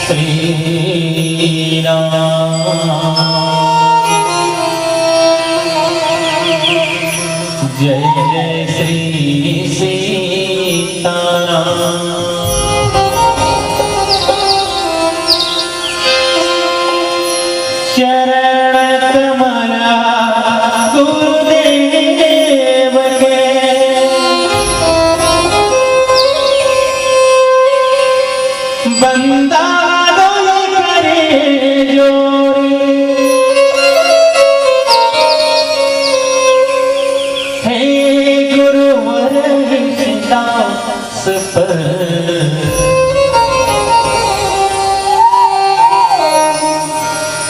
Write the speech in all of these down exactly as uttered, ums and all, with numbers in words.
श्री राम। जय जय श्री सीताराम। चरण कमला गुरुदेव के, बंदा दोनों करे जोर। हे गुरुवर हिरदास पर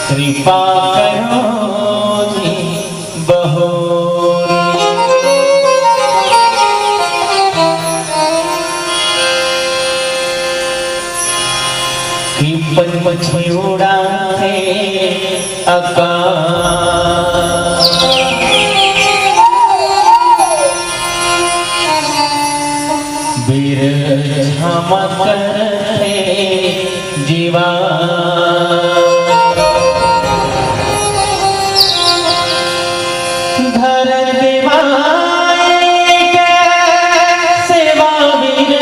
कृपा करो जी बहोर। कि पछियोड़ा है अकाल। बिरछा म करथे जीवा। धरती माई के सेवा बिन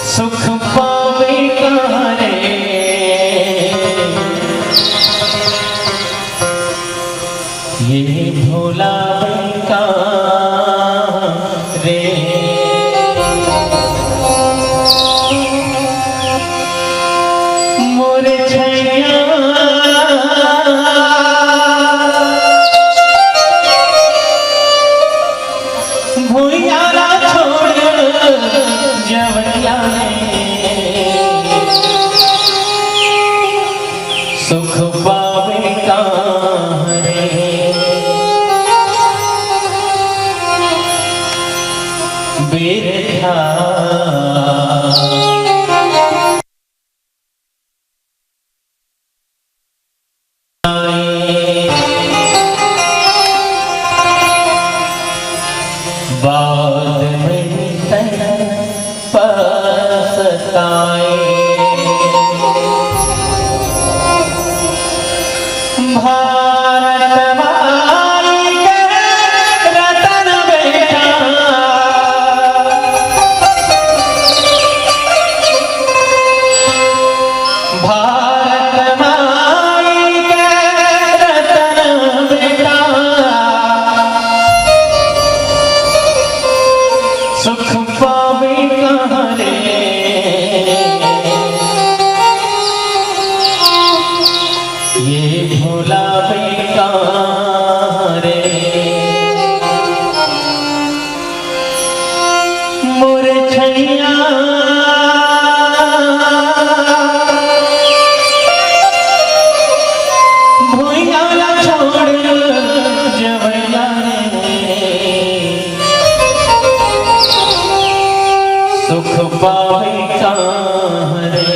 सुख पावे कहाँ रे? ये भोला बंका रे। मोर छैया भुइयां ला छोड़ जवैया ने सुख पावे कहाँ रे? बिरथा बाद में तैं पछताए। भारत माई के रतन बेटा, भारत माई के रतन बेटा, सुख पावे कहाँ रे? ये भोला बंका रे। मोर छैया भुइयां ला छोड़ जवैया रे, सुख पावे कहाँ रे?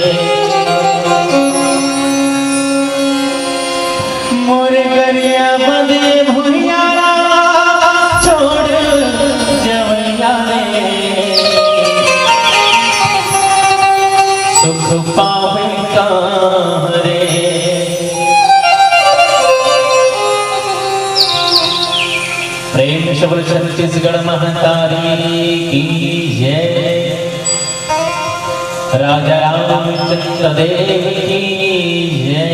मोर गरिया बदे भुइयां ला छोड़ जवैया रे, सुख पावे कहाँ रे? प्रेम से बोल छत्तीसगढ़ महतारी की जय। राजा रामचंद्र देव की जय।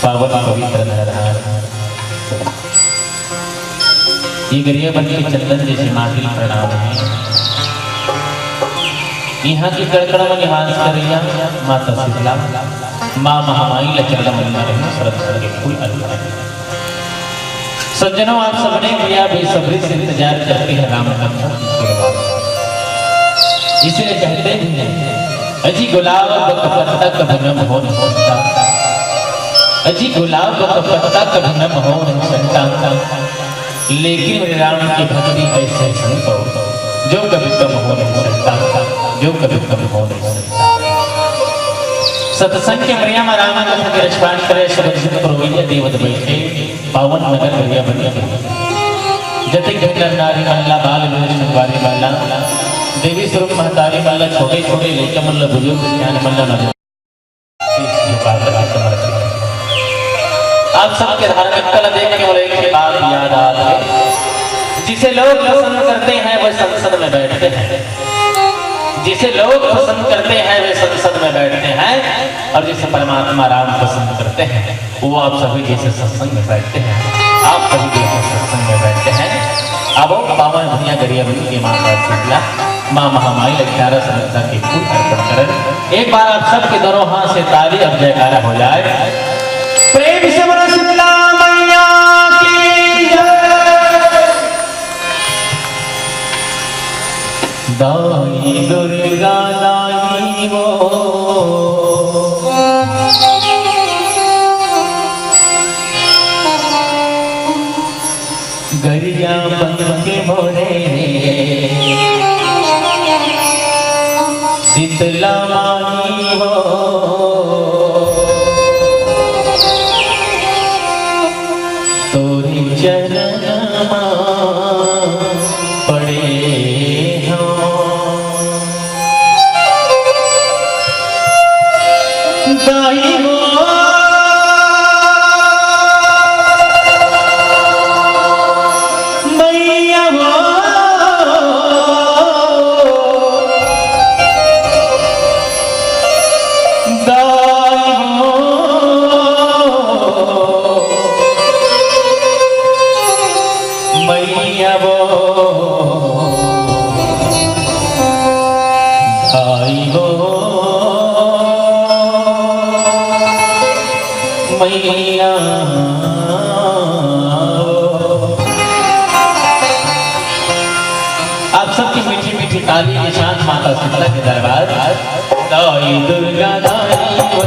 पावन पवित्र धरा ये गरियाबंद के चंदन जैसे माटी प्रणाम हे। इहाँ के कण कण म निवास करइया माता शीतला, माँ महामाई ल चरण वंदना रहिहूँ, श्रद्धा के फूल अर्पित हे। सज्जनों, आप सबने भैया बेसब्री से इंतजार करते हैं राम कथा की शुरुआत। इसीलिए कहते भी हैं, अजी गुलाब का पत्ता कभी नम हो नहीं सकता, अजी गुलाब का पत्ता कभी नम हो नहीं सकता, लेकिन मेरे राम की भक्ति ऐसे संतो जो कभी कम हो नहीं सकता, जो कभी कम हो नहीं सकता। सत्संग के मरिया में राम कथा के रचपाट करे, सुबह सुबह पुरवैया देवत बैठे, पावन नगर गरियाबंद के। जतेक भी नर नारी मन ला, बाल विवेक संगवारी मन ला, देवी स्वरूप महतारी मन ला, छोटे छोटे लइका मन ला, बुजुर्ग सियान मन ला नमन। शीश झुका करके समर्पित। आप सबके धार्मिकता ला देख के मोला एक बात याद आत हे, जिसे लोग पसंद करते हैं वह संसद में बैठते हैं, जिसे लोग पसंद करते हैं वे संसद में बैठते हैं, और जिसे परमात्मा राम पसंद करते हैं वो आप सभी जैसे सत्संग में बैठते हैं, आप सभी जैसे सत्संग में बैठते हैं। अब पावन भुइयां गरिया बन के माता शीतला, माँ महामाई ला ग्यारह श्रद्धा के फूल अर्पण करन। एक बार आप सबके दोनों हाथ से ताली और जयकारा हो जाए। प्रेम से बोलो शीतला मैया की जय। दाई दुर्गा दाई वो, गरिया बन के मोरे शीतला माई वो, तोरे चरण मा पड़े हंव। दाई वो, मैया वो, दाई वो, मैया वो, दाई वो, मैया वो। आप सबकी मीठी मीठी ताली के साथ माता शीतला के दरबार। दाई दुर्गा दाई वो,